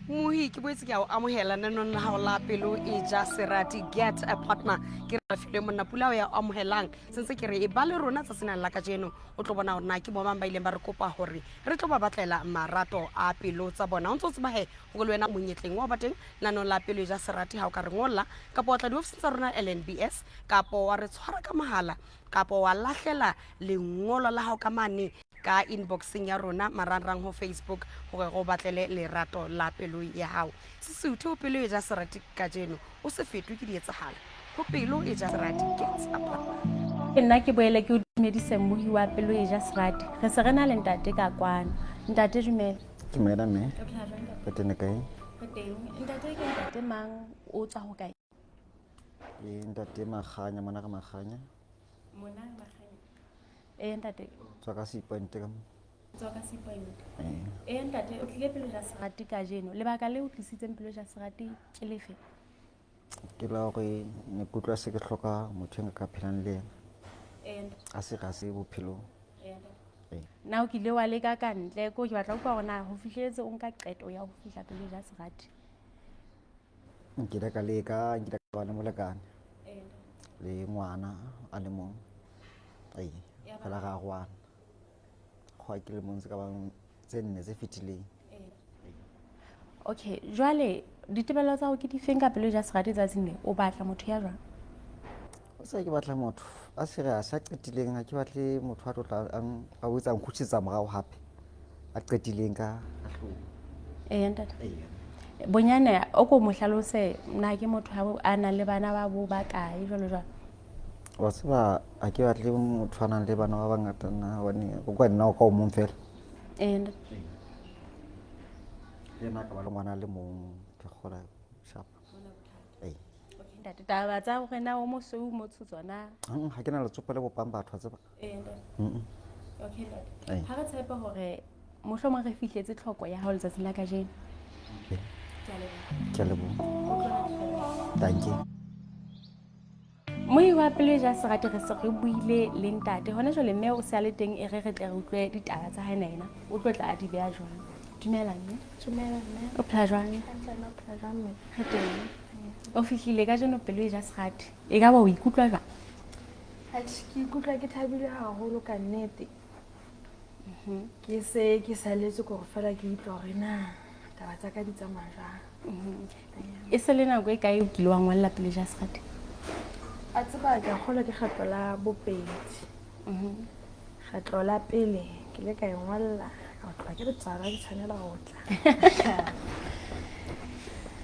Mohi, ke boetse ke a o amohela nenong la gago la Pelo e Ja Serati, Get a Partner. Ke re filwe monna pula o ya amogelang sentse ke re e ba le rona tsatsing la kajeno, o tlo bona gore na ke bomang ba ileng ba re kopa gore re tlo ba batlela marato a pelo tsa bona. O ntse o tseba he gore le wena monyetleng wa ba teng lenanong la Pelo e Ja Serati ga o ka re ngolla kapo wa tla diofising tsa rona LNBS, kapo wa re tshwara ka mohala, kapo wa lahlela lengolo la gago ka mane ka inboxeng ya rona marangrang ho Facebook gore go batlele lerato la pelo ya gago. Sesuthu ho Pelo e Ja Serati kajeno, o se fetwe ke dietsagalo ho Pelo e Ja Serati, Get a Partner. Ke nna ke boele ke o dumedise, mmohi wa Pelo e Ja Serati. Re se re na le ntate ka kwano. Ntate, dumela. Dumela mme. O tene kae? Re teng. Ntate, ke ntate mang, o tswa ho kae? Ke ntate Maganya, mona re Maganya. Mona Maganya. Ee ntate. Tswa ka Seapoint ka mo. Tswa ka Seapoint. Ee. Ee ntate, o tlile Pelo Ja Serati kajeno. Lebaka le o tlisitseng Pelo Ja Serati ke lefe? Ke la gore ne ke utlwa se ke hloka motho e nka ka phelang le ena. Ee ntate. A se ga se bophelong. Ee ntate. Ee. Na o kile wa leka ka ntle? Ko ke batla utlwa gore na ho fihleletse o nka qeto ya ho fihla Pelo Ja Serati. Nkile ka leka, nkile ka ba le molekane le ngwana a le mong. Ee, fela ga gwana. Go a ke lemong tse ka bang tse 4 tse fetileng. Okay, jwale ditebello tsa hao ke difeng ka Pelo Ja Serati tsatsing le? O batla motho ya jwang? O sa ke batla motho a serious, a qetileng. Ha ke batle motho a tlo tla a o etsa nkgutlisetsa morao hape, a qetileng ka hloohong. Ee ntate. Bonyane o ko mo hlalose na ke motho a nang le bana ba bo ba kae, jwalo jwalo. Wa tseba, ha ke batle motho a nang le bana ba bangata nna, hobane o kwa nna o ka o mong fela. Ee ntate. Le nna ka ba le ngwana a le mong, ke kgola sharp. Ee. Okay ntate, taba tsa hore na o mosweu motsho tsona? Ha ke na letsopa le bopang batho, wa tseba. Ee ntate. Okay ntate. Ha re tshepe hore mohlomong re fihletse tlhoko ya hao letsatsing la kajeno. Ke a leboha. Thank you. Moi wa Pelo Ja Serati, re se re buile le ntate hona jwale, mme o se a le teng. E re re tle re utlwe ditaba tsa hae, na ena o tlo tla a di beha jwang. Dumela mme. Dumela mme. O phela jwang? Hantle, o phela jwang mme? Re teng. O fihlile kajeno Pelo e Ja Serati, e ka ba o ikutlwa jwang? Atjhe, ke ikutlwa ke thabile haholo ka nnete. Ke se ke saletse ke gore fela ke utlwa hore na taba tsa ka di tsamaya jwang. E se le nako e kae o kile wa ngwalla Pelo Ja Serati? A tseba, ke a kgolwa ke kgetlo la bobedi. Kgetlo la pele ke ile ka e ngwalla, ka tloha ke letswalo ke tshwanela ho tla.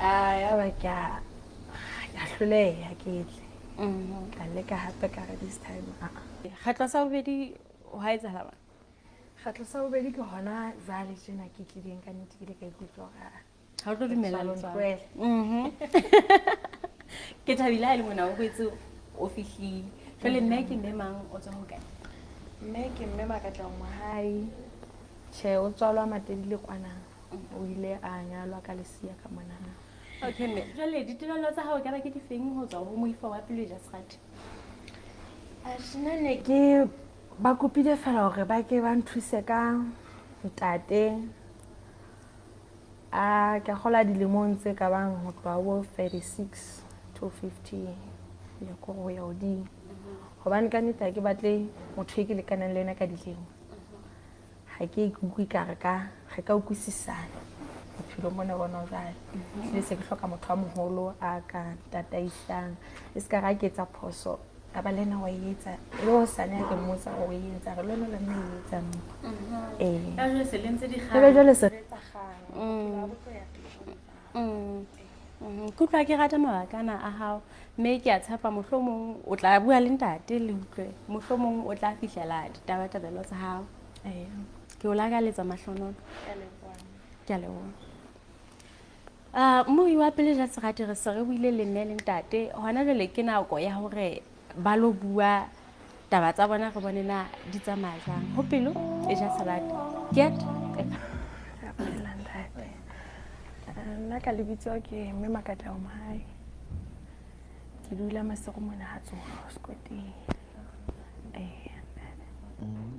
A ya ba ke a hloleha ke tle. Ka leka hape, ka re this time a. Kgetlo sa bobedi ho a etsahala bang? Kgetlo sa bobedi ke hona jwale tjena ke tlileng, ka nnete ke ile ka ikutlwa hore Ha o tlo dumela letswalo. Ke thabile ha e le mona o boetse o fihlile. Jwale mme, ke mme mang, o tswa ho kae? Mme ke mme Makatlang Mohae. Tjhe, o tswalwa Matedile kwana. O ile a nyalwa ka lesia ka mona. Okay mme, jwale ditebello tsa hao ka ba ke difeng ho tswa ho moifo wa Pelo Ja Serati? Atjhe, nna ne ke ba kopile fela hore ba ke ba nthuse ka ntate a ke kgola dilemong tse ka bang ho tloha bo 36 to 50 ya ko ho ya hodimo, hobane ka nnete ha ke batle motho e ke lekanang le ena ka dilemo. Ha ke ikutlwe ka re ka re ka utlwisisana bophelong bona bona. Jwale hlile se ke hloka motho a moholo a ka tataisang, e se ka ra ke etsa phoso a ba le ena wa e etsa, e le hosane ha ke mmotsa hore o e etsa, re le wena o la nna e etsa mme. Ee. Ka jwale se le ntse dikgang. Ebe jwale se re etsa kgang. Bophelo ha bo tlo ya pele jwalo. Ke utlwa ke rata mabaka ana a hao, mme ke a tshepa mohlomong o tla bua le ntate le utlwe, mohlomong o tla fihlela ditabatabelo tsa hao. Ee. Ke o lakaletsa mahlonolo. Ke a leboha. Ke a leboha. Moi wa Pele Ja Serati, re se re buile le mme le ntate. Hona jwale ke nako ya hore ba lo bua taba tsa bona, re bone na di tsamaya jwang. Ho Pelo e Ja Serati, Get a Re phela ntate. Nna ka lebitso ke mme Makatla Mohae. Ke dula Masego mona ha Tsogo Sekoting. Ee.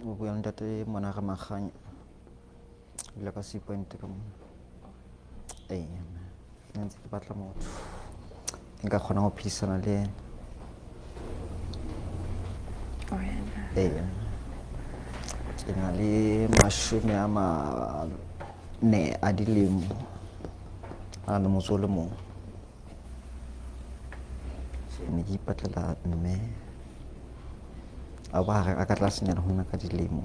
O bua le ntate mona re Maganya. Dula ka Seapoint ka mona. Ee, nna ntse ke batla motho nka kgonang ho phedisana le ena. Ee, ke na le 44 a dilemo, a na le motso o le mong. Ne ke ipatlela mme a ba a ka tlasenyana ho nna ka dilemo.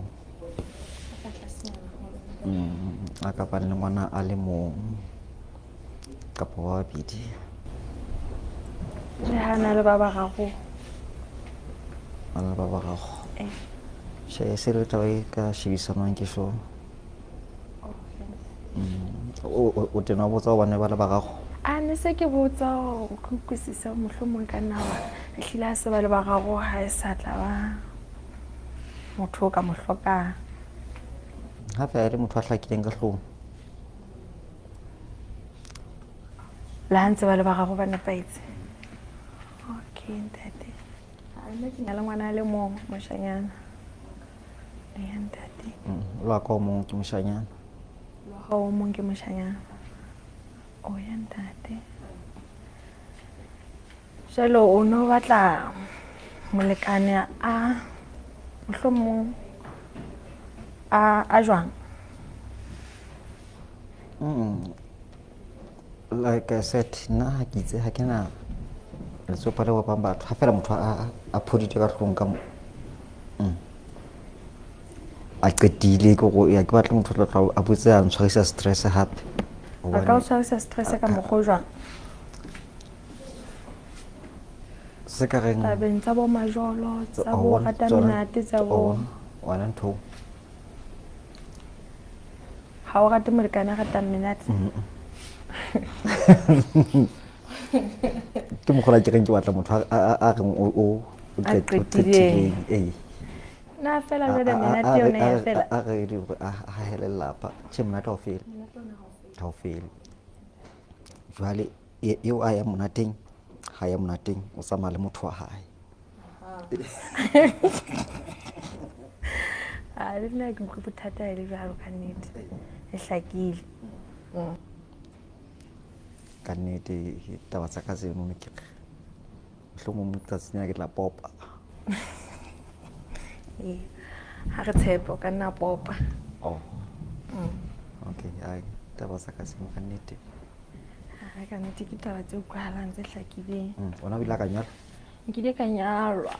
A ka bang le ngwana a le mong kapa ba babedi. Le ha na le ba bararo. A na le ba bararo. Tjhe, se le taba e ka shebisanwang ke sure. O tena o botsa hobane ba le bararo? A ne se ke botsa hore ke utlwisise mohlomong ka nna wa ehlile ha se ba le bararo ha e sa tla ba motho o ka mo hlokang. Hape a le motho a hlakileng ka hloohong. Le ha ntse ba le bararo ba nepahetse. Okay, ntate. Nna ke na le ngwana a le mong, moshanyana. Eya, ntate. Le wa ka o mong ke moshanyana. Le wa hao o mong ke moshanyana. O ya ntate. Jwale o no batla molekane a mohlomong a jwang? Like I said, nna ha ke itse ha ke na letsopa le bopang batho. Ha fela motho a phodile ka hloohong ka mo. A qetile ke go ya ke batla motho o tla a botse a ntshwarisa stress hape. A ka o tshwarisa stress ka mokgwa o jwang? Se ka reng? Tabeng tsa bo majolo, tsa bo rata menate, tsa bo wena ntho. Ha o rate molekane a ratang menate? Ke mokgola ke reng ke batla motho a reng o qetileng. Ee. Na fela jwale menate yona ya fela. A re di hore a hahele lelapa. Tjhe, monate ha o fele. Ha o fele. Jwale eo a ya monateng, ha ya monateng, o tsamaya le motho wa hae. A le nna ke utlwe bothata e le jwalo ka nnete. E hlakile. Ka nnete taba tsa ka tseno ne ke re mohlomong tsatsing lena ke tla popa. Ee, ha re tshepe o ka nna popa. Oh. Okay, ai taba tsa ka tseno ka nnete. Ha ka nnete ke taba tse utlwahalang tse hlakileng. Ona o ile a ka nyalwa? Nkile ka nyalwa.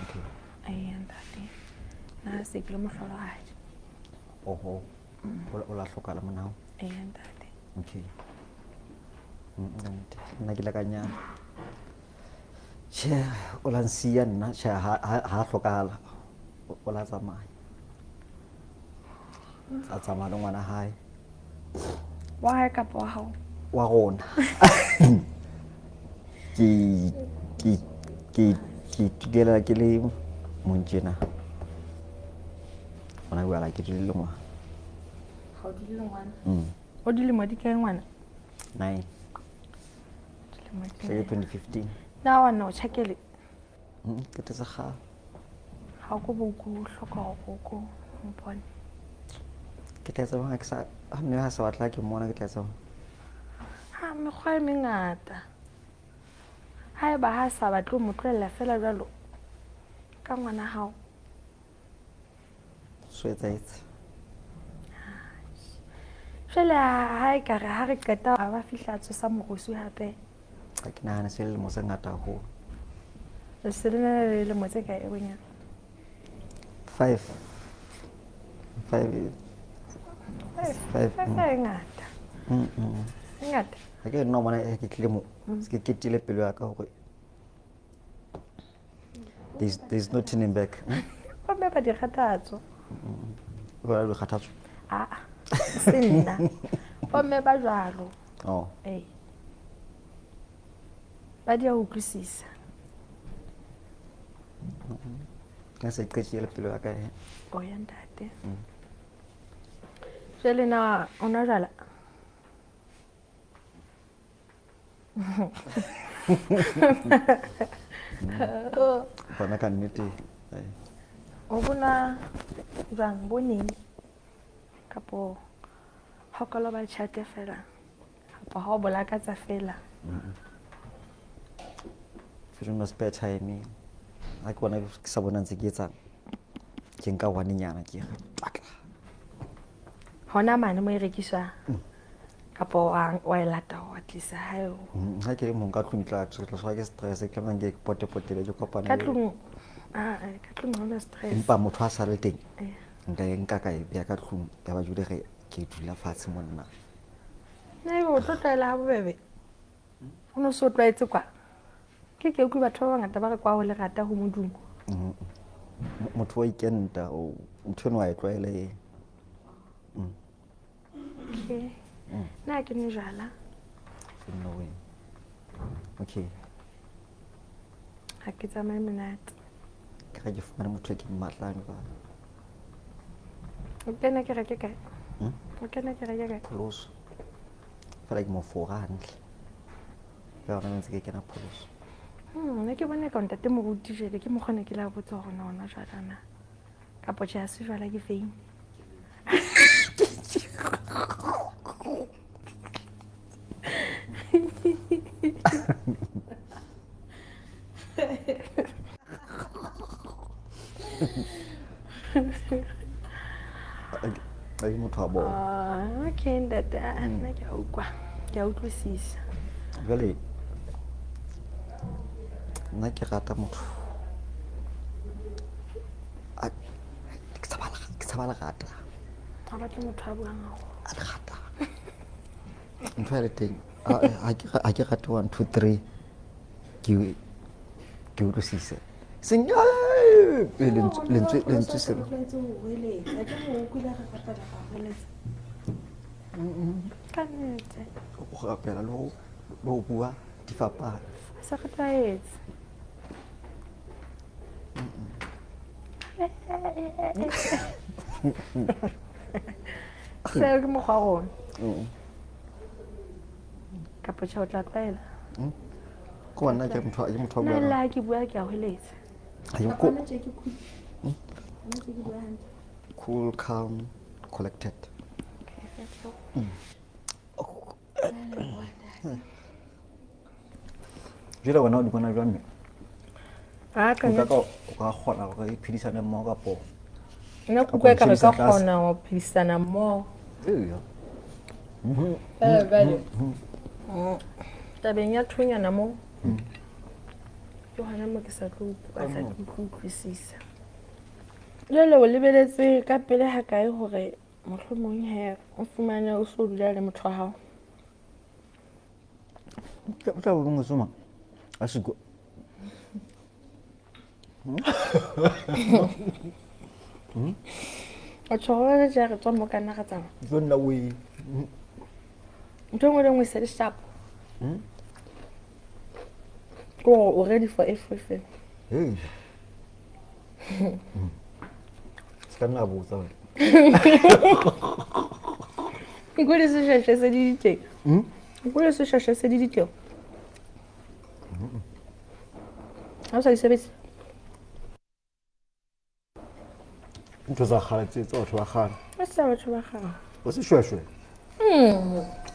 Okay. Ee, ntate. Nna se ke le mohlolohadi. Oho. O la hlokahala monna hao? Ee, ntate. Okay. Nna ke ile ka nyalwa. Tjhe, o la nsiya nna, tjhe ha hlokahala. O la tsamaya. A tsamaya le ngwana hae. Wa hae kapa wa hao? Wa rona. Ke itulela ke le mong tjena. Hona jwale ha ke dule le ngwana. Ha o dule le ngwana? O dilemo di kae ngwana? 9. Se ke 2015. Na wa nna o tjhakele? Ke tetse kgale. Ha o ko bo ko hloka hore o ko mpone. Ke tla etsa jwang ha ke sa, ha mme ha sa batla ke mmona ke tla etsa jwang? Ha mekgwa e mengata. Haeba ha sa batle ho mo tlohella fela jwalo ka ngwana hao. So etsahetse. Jwale ha e ka re ha re qeta ha ba fihla a tsosa morusu hape. Ha ke nahane se le lemo tse ngata haholo. Le se le na le lemo tse kae bonyane? 5. 5. 5. 5 e ngata. E ngata. Ha ke nna bona ke tlile mo. Se ke ketile pelo ya ka hore there's no turning back. Bomme ba dikgathatso. Ba dikgathatso. Ah, se nna. Bomme ba jwalo. Oh. Ee. Ba di a utlwisisa. Nka se qetile pelo ya ka. O ya ntate. Jwale na o nwa jwala? Bona ka nnete. O bona jwang bo neng? Kapo ha o ka lo ba tjhate fela? Kapa ha o bolakatsa fela? Feeling no spare time. Ha ke bona ke sa bona ntse ke etsang. Ke nka one nyana ke re twatla. Hona mane mo e rekiswang? Kapa wa e lata wa tlisa hae? Ha ke le mong ka tlung tla tla tshwarwa ke stress, ke tlameha ke pote-potele ke kopane. Ka tlung, ka tlung ha hona stress. Empa motho a sa le teng. Nka e nka ka e beha ka tlung ya ba jwale re ke dula fatshe monna. Ne o tlo tlwaela ha bobebe. O no so tlwaetse kwa. Ke ke utlwe batho ba bangata ba re kwa ho lerata ho modumo. Motho wa ikenta o ntho eno wa e tlwaela e. Okay. Nna ke nwe jwala. No way. Okay. Ha ke tsamaye monate. Ke re ke fumane motho e ke mmatlang jwale. O kena kereke kae? O kena kereke kae? Pholoso. Fela ke mo fora hantle. Ka yona ntse ke kena pholoso. Nna ke bone ka ntate moruti jwale ke mokgwa ne ke la botsa hore na ona jwala na. Kapo tjhe ha se jwala ke veine. Ha ke motho wa bona. Okay ntate, nna ke a utlwa. Ke a utlwisisa. Jwale nna ke rata motho ke tshaba lerata. Ha batle motho a buang haholo. A lerata. Ntho ya le teng ha ke rate 1 2 3 ke utlwisise. Seng lentswe selo. Ka nnete. Go rapela le ho bua di fapane. Se re tlwaetse. Seo ke mokgwa wa rona. Kapa tjhe o tla tlwaela. Ko nna ke motho wa Nna le ha ke bua ke a hweletsa. Cool, calm, collected. Jwale wena o di bona jwang mme? Ha ka O ka kgona hore re phedisane mmoho kapo? Nna ke utlwa ekare ka kgona ho phedisana mmoho. Eya. Bale. Tabeng ya thonyana mo. Ke hona mo ke sa tlo batla ke utlwisisa. Jwale o lebeletse ka pele ha kae hore mohlomong he o fumane o so dula le motho wa hao? O tla bo ngosoma. A siko. O tshwarwa ja re tswa mo kana ga tsamaya. Tlo nna we. Ntho engwe le engwe se le sharp. Ko o ready for everything. Hey. Se ka nna botsa wena. Nko le seshweshwe se di diteng. Nko le seshweshwe se di diteng. Ha o sa di sebedise? Ntho tsa kgale tse tsa batho ba kgale. Ha se batho ba kgale. O seshweshwe?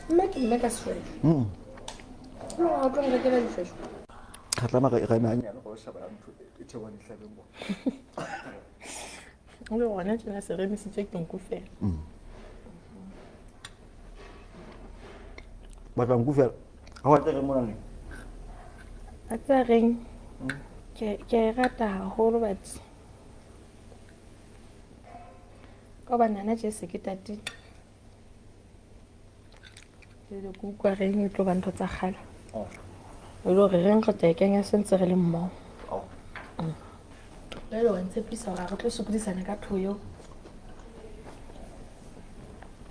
Mme ke mme ka seshweshwe. Le hore o tlo nrekela dishweshwe. Re tlameha re eme hanyane go sheba ntho e theohang dihlabeng mo. Le hona tjena se re emisitswe ke nku fela. Batla nku fela. Ha wa tle re mona neng? A tseba reng? Ke e rata haholo but ka hobane hana tje se ke tatile. Jwale ke utlwa reng e tlo ba ntho tsa kgale. E le hore reng re tla e kenya se ntse re le mmoho. Jwale wa ntshepisa hore ha re tlo sokodisana ka thoyo.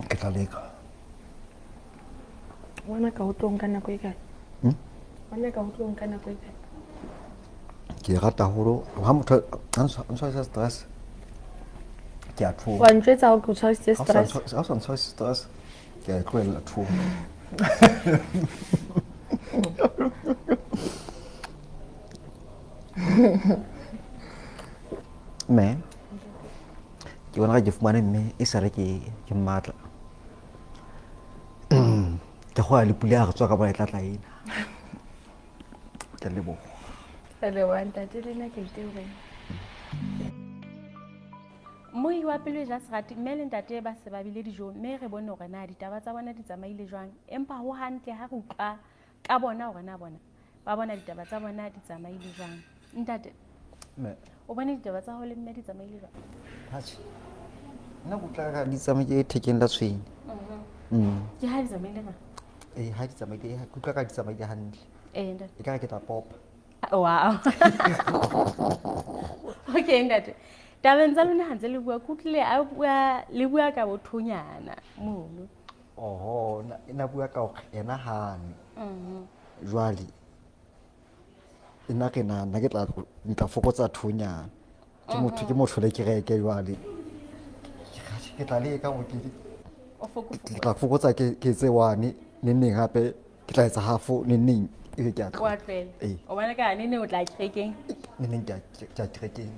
Ke tla leka. Bona ka ho tlo nka nako e kae? Bona ka ho tlo nka nako e kae? Ke rata haholo ha motho a ntshwarisa stress. Ke a thoba. Wa ntjwetsa hore ke o tshwarisitse stress. Ha o sa ntshwarise stress, ke a e tlohella thoba. Mme ke bona ke fumane mme e sale ke mmatla. Ke goa le pula ya re tswa ka bona e tla tla ena. Ke a leboga. Ke a leboga ntate le nna ke a iteboga. Mohi wa pelo e ja serati mme le ntate ba se ba bile dijong mme re bone hore na ditaba tsa bona di tsamaile jwang empa ho hantle ha re utlwa ka bona hore na bona ba bona ditaba tsa bona di tsamaile jwang. Ntate o bone ditaba tsa hao le mme di tsamaile jwang? Atjhe. Nna ke utlwa ka di tsamaile thekeng la tshwene. Ke ha di tsamaile jwang? Ee, ha di tsamaile, ke utlwa ka di tsamaile hantle. Ee, ntate. E ka re ke tla popa. Wow. Okay, ntate. Tabeng tsa lona ha ntse le bua, ke utlwile a bua, le bua ka bothonyana mono. Oho, na bua ka hore yena hane. Jwale nna ke na nna ke tla tla fokotsa thonyana. Ke motho ke motho le kereke jwale. Ke tla leka hore ke tla fokotsa ke etse one neng neng hape ke tla etsa half neng neng ebe ke a tloha. Ee. O bona ka neng neng o tla kerekeng? Neng neng ke a kerekeng.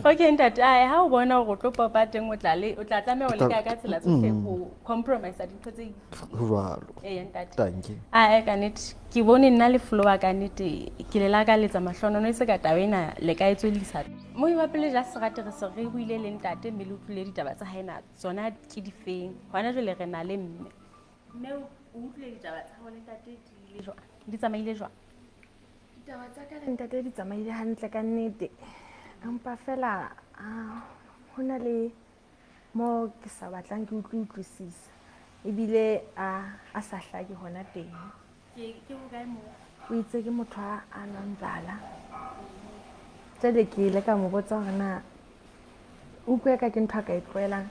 Okay ntate, ae ha o bona hore o tlo popa teng o tla le o tla tlameha ho leka ka tsela tsohle ho compromise dintho tse ho jwalo. Ee ntate. Thank you. Ae ka nnete ke bone nna le flowa ka nnete ke le lakaletsa mahlonono e se ka taba ena le ka e tswellisa. Mohi wa pele ja serate re se re buile le ntate mme le utlwile ditaba tsa hae na tsona ke difeng. Hona jwale re na le mme. Mme o utlwile ditaba tsa hao le ntate di ile jwang? Di tsamaile jwang? Ditaba tsa ka le ntate di tsamaile hantle ka nnete. Empa fela ho na le mo ke sa batlang ke utlwe utlwisisa. Ebile a sa hlake hona teng. Ke hokae moo? O itse ke motho a nwang jwala. Jwale ke ile ka mo botsa hore na utlwe ka ke ntho a ka e tlohelang.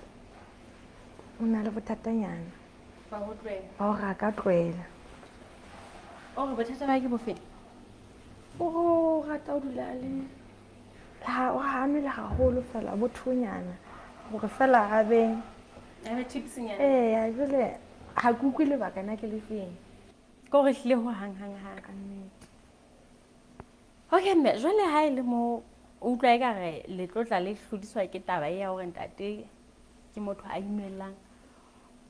O na le bothatanyana. Ba ho tlohela. Ba hore a ka tlohela. O re bothata ba ke bofeng? O rata ho dula le ha o ha nwe le haholo fela bothonyana hore fela a be A be tipsinyana. Ee, jwale ha ke utlwe lebaka na ke le feng. Ke hore hlile ho hang hang hang. Ka nnete. Okay mme jwale ha e le mo o utlwa ekare le tlo tla le hlodiswa ke taba e ya hore ntate ke motho a inwellang.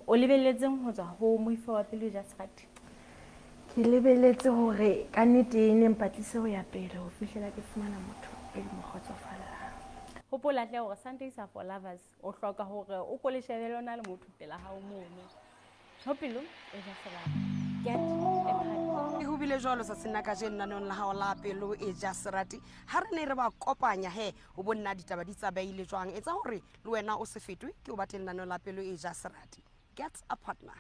O lebelletseng ho tswa ho moifo wa pelo ja serati? Ke lebeletse hore ka nnete e ne mpatlise ho ya pele ho fihlela ke fumana motho e mo kgotsofallang. Hopola hle hore Sundays are for lovers. O hloka hore o ko le shebele o na le motho pela hao mono. Ho pelo e ja serati. Get a partner. E ho bile jwalo tsatsing la kajeno lenaneong la hao la pelo e ja serati. Ha re ne re ba kopanya he ho bonna ditaba di tsamaile jwang. Etsa hore le wena o se fetwe ke o batle lenaneo la pelo e ja serati. Get a partner.